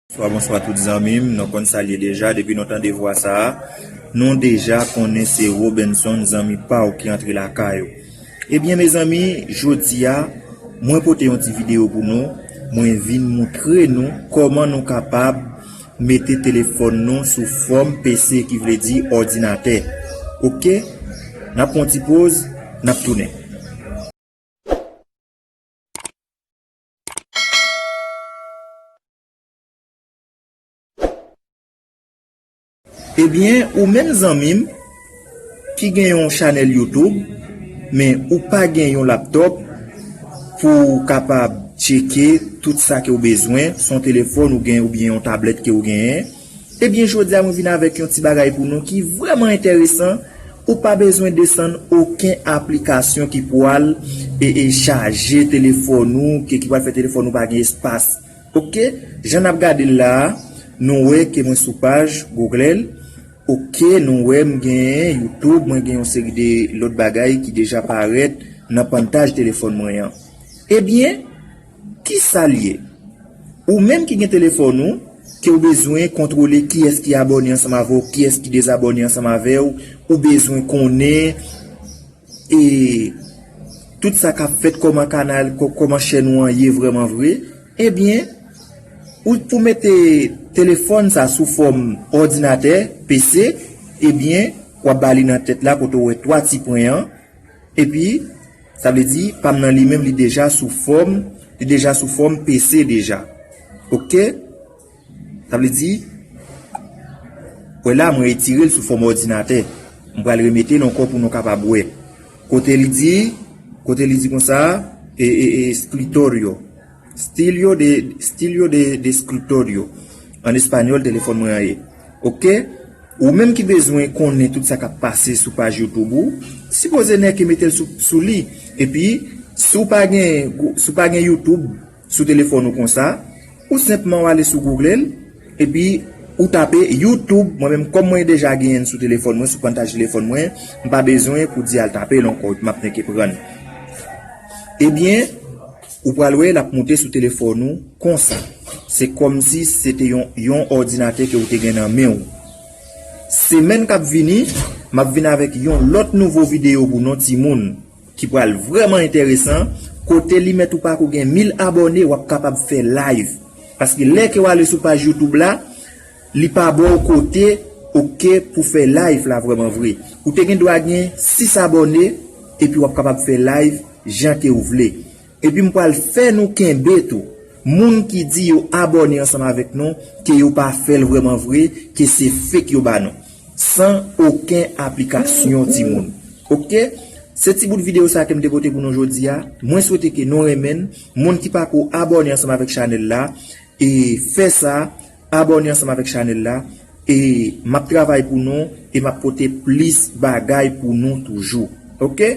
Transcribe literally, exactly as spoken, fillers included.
Bonswa, bonswa tout zanmi m. Nou konn sa l ye deja. Depi nou tande vwa sa a, nou deja konnen se Robenson, zanmi pa w ki antre lakay ou. Ebyen, mezanmi, jodi a, mwen pote yon ti videyo pou nou. Mwen vin moutre nou kòman nou kapab mete telefòn nou sou fòm P C, ki vle di òdinatè. Oke? N ap pran yon ti poz, n ap tounen. Ebyen, ou menm zanmi m ki gen yon chanèl YouTube, men ou pa gen yon laptòp pou w kapab tcheke tout sa ke w bezwen, se yon telefòn ou gen oubyen yon tablèt ke w genyen, ebyen, jodi a mwen vin avèk yon ti bagay pou nou ki vrèman enteresan. Ou pa bezwen desann okenn aplikasyon ki pwal e, e chaje telefòn ou, ke, ki pwal fè telefòn ou pa gen espas. Oke, jan n ap gade l la a, nou wè ke mwen sou paj Google. Oke, nou wè m gen YouTube, mwen gen yon seri de lòt bagay ki deja parèt nan pantaj telefòn mwen an. Ebyen, kisa l ye? Ou menm ki gen telefòn ou, ke w bezwen kontwole kiyès ki abòne ansanm avè w, kiyès ki dezabòne ansanm avè w, ou bezwen konnen e tout sa k ap fèt, kòman kanal, kò-, kòman chèn ou an ye vrèman vre, ebyen, ou pou mete telefòn sa sou fòm òdinatè, P C, ebyen, w ap ba li nan tèt la kote w wè twa ti pwen an, epi, sa vle di, pa m nan li menm, li deja sou fòm, li deja sou fòm P C deja. Oke? Sa vle di, wè la, mwen retire l sou fòm òdinatè. M pral remete l ankò pou nou kapab wè. Kote li di, kote li di konsa, e, e, e, escritorio. Stilio de, stilio de, de escritorio. An espanyòl, telefòn mwen an ye. Oke? Ou menm ki bezwen konnen tout sa k ap pase sou paj YouTube ou, sipoze nèke mete l sou, sou li. Epi, si w pa gen, si w pa gen YouTube, sou telefòn ou konsa, ou senpman w ale sou Google, epi ou tape YouTube. Mwen menm, kòm mwen deja genyen l sou telefòn mwen, sou pantaj telefòn mwen, m pa bezwen pou di al tape l ankò, epi m ap nèke pran l. Ebyen, ou pral wè l ap moute sou telefòn ou konsa. Se kòmsi se te yon, yon òdinatè ke ou te gen nan men w. Semèn k ap vini, m ap vin avèk yon lòt nouvo videyo pou nou timoun ki pral vrèman enteresan, kote li mèt ou pako gen mil abòne, w ap kapab fè live. Paske lè ke w ale sou paj YouTube la, li pa ba w kote, oke, pou fè live la vrèman vre. Ou te gen dwa gen sis abòne, epi w ap kapab fè live jan ke w vle. Epi m pral fè nou kenbe tou. Moun ki di yo abòne ansanm avèk nou, ke yo pa fè l vrèman vre, ke se fake yo ba nou. San okenn aplikasyon, timoun. Oke? Se ti bout videyo sa ke m te pote pou nou jodi a. Mwen swete ke nou renmen l. Moun ki pako abòne ansanm avèk chanèl la, e fè sa, abòne ansanm avèk chanèl la, e m ap travay pou nou, e m ap pote plis bagay pou nou toujou. Oke?